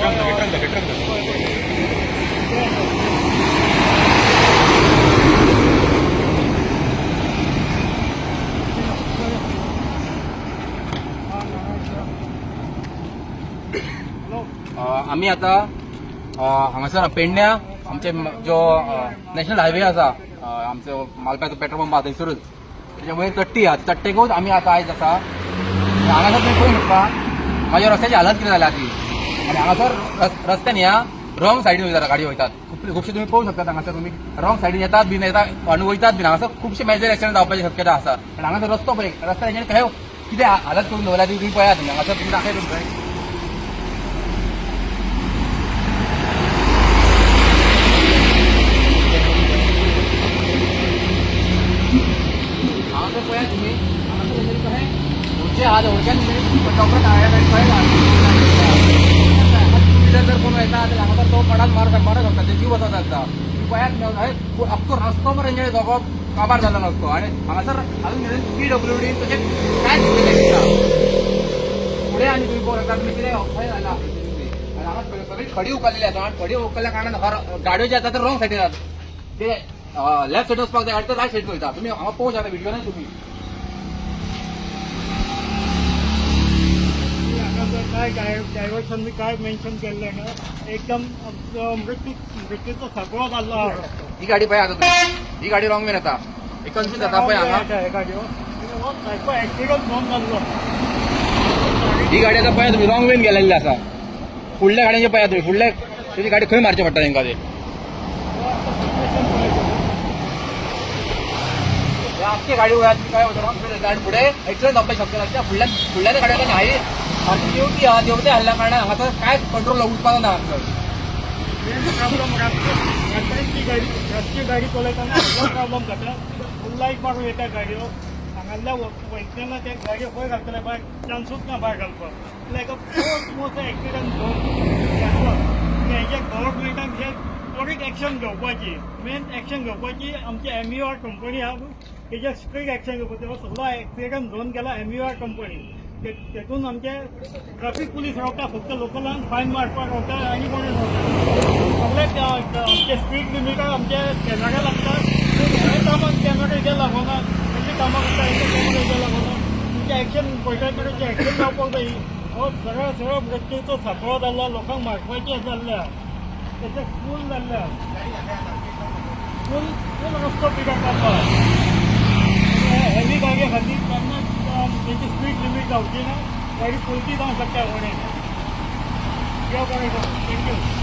Truck दाखय, truck दाखय. आमी आता हांगासर पेडण्या आमचे जो नॅशनल हायवे आसा, आमचो मालप्याचो पेट्रोल पंप आसा थंयसरूच तेच्या वयर चट्टी आहा, चट्टेकूच आमी आतां आयज आसा. हांगासर तुमी पळोवंक शकता म्हाज्या रस्त्याची हालत कितें जाल्या ती. आनी हांगासर रस्त्यान ह्या रॉंग सायडीन वयतात गाडी वयतात खुबशे तुमी पळोवंक शकतात. हांगासर तुमी रॉंग सायडीन येतात बीन येता आनी वयतात बीन. हांगासर खुबशे मेजर एक्सिडंट जावपाची शक्यता आसा. आनी हांगासर रस्तो पळय, रस्त्यार हेंच्यांनी खंय कितें हालत करून दवरल्या ती तुमी पळयात. तुमी हांगासर तुमी दाखय तुमकां. हांगासर पळयात तुमी, हांगासर तेंच्यांनी कशें उडचे आहा, उडक्यान टोपरा गाडी पळयला. टू व्हिलर जर कोण वयता जाल्यार हांगासर तो पडात मार शकता, ते जीव वचत आसता. तुमी पळयात, अख्खो रस्तो मरे तेंच्यानी सगळो काबार जाल्लो रस्तो. आनी हांगासर अजून मेरेन पीडब्ल्यूडी तशें कांयच केलें दिसना फुडें. आनी तुमी पळोवंक शकता तुमी कितें खंय जाला. आनी हांगा सगळी खडी उखल्लेली आसा आनी खडी उखल्ल्या कारणान हर गाडयो जे आसा ते रॉंग सायडीन आसा. ते लेफ्ट सायडीन वचपाक जाय, गाडी तर रायट सायडीन वयता. तुमी हांगा पळोवंक शकता व्हिडियो न्हय तुमी. हांगा जर काय डायवर्सन बी काय मेन्शन केल्लें ना, एकदम आमचो मृत्यूचो सगळो जाल्लो आहा रस्तो. ही गाडी पळय आता तुमी, ही गाडी रॉंग वेन येता, ही कन्फ्यूज जाता पळय हांगा. हे गाडयो हो सारको एक्सिडंट जावन जाल्लो. ही गाडी आता पळय तुमी रॉंग वेन गेलेली आसा. फुडल्या गाडयांचे पळया तुमी, फुडल्या तेजी गाडी खंय मारची पडटा तेंकां ते. हे आख्खी गाडी वळ्यात काय रॉंग वेन येता आनी फुडें एक्सिडंट जावपाक शक्यता आसता. फुडल्यान फुडल्या गाडयांक हाय सारकी देंवती आहा, देंवते आसल्या कारणान हांगासर कांयच कंट्रोल उरपाक ना हांगासर. मेन प्रॉब्लम रात्रीची गाडी, रातची गाडी चलयतना व्हडलो प्रॉब्लम जाता. फूल लायट मारून येता गाडयो. हांगासल्या वयतना ते गाडयो खंय घालतले भायर, चान्सूच ना भायर घालपाक. लायक अ खूब मोठो एक्सिडंट जावन जातलो. हेजे गव्हर्मेंटान हे त्वरीत एक्शन घेवपाची, मेन एक्शन घेवपाची. आमची एमयूआर कंपनी आहा, तेजेर स्ट्रिक्ट एक्शन घेवपाची. हो सगळो एक्सिडंट जावन गेला एमयूआर कंपनी. तेतून आमचे ट्राफीक पुलीस रावता, फक्त लोकलांक फायन मारपाक रावता आनी कोण रावता. सगळे आमचे स्पीड लिमिटाक आमचे कॅमेरा लागतात, पूण हे कामाक कॅमेरा इथे लागना. तेंची कामां करता, हेच्या कॅमेरा इथे लागना. तुमचे एक्शन पळयता कडेन एक्शन जावपाक जाय. हो सरळ सरळ मृत्यूचो सापळो जाल्लो, लोकांक मारपाचें जाल्लें आहा. तेचे फूल जाल्लें आहा. फूल फूल रस्तो पिकअप जाल्लो आहा. हेवी गाडये खातीर केन्ना तेची स्पीड लिमीट जावची ना, गाडी पलटी जावंक शकता. कोणें देव बरें करूं. Thank you.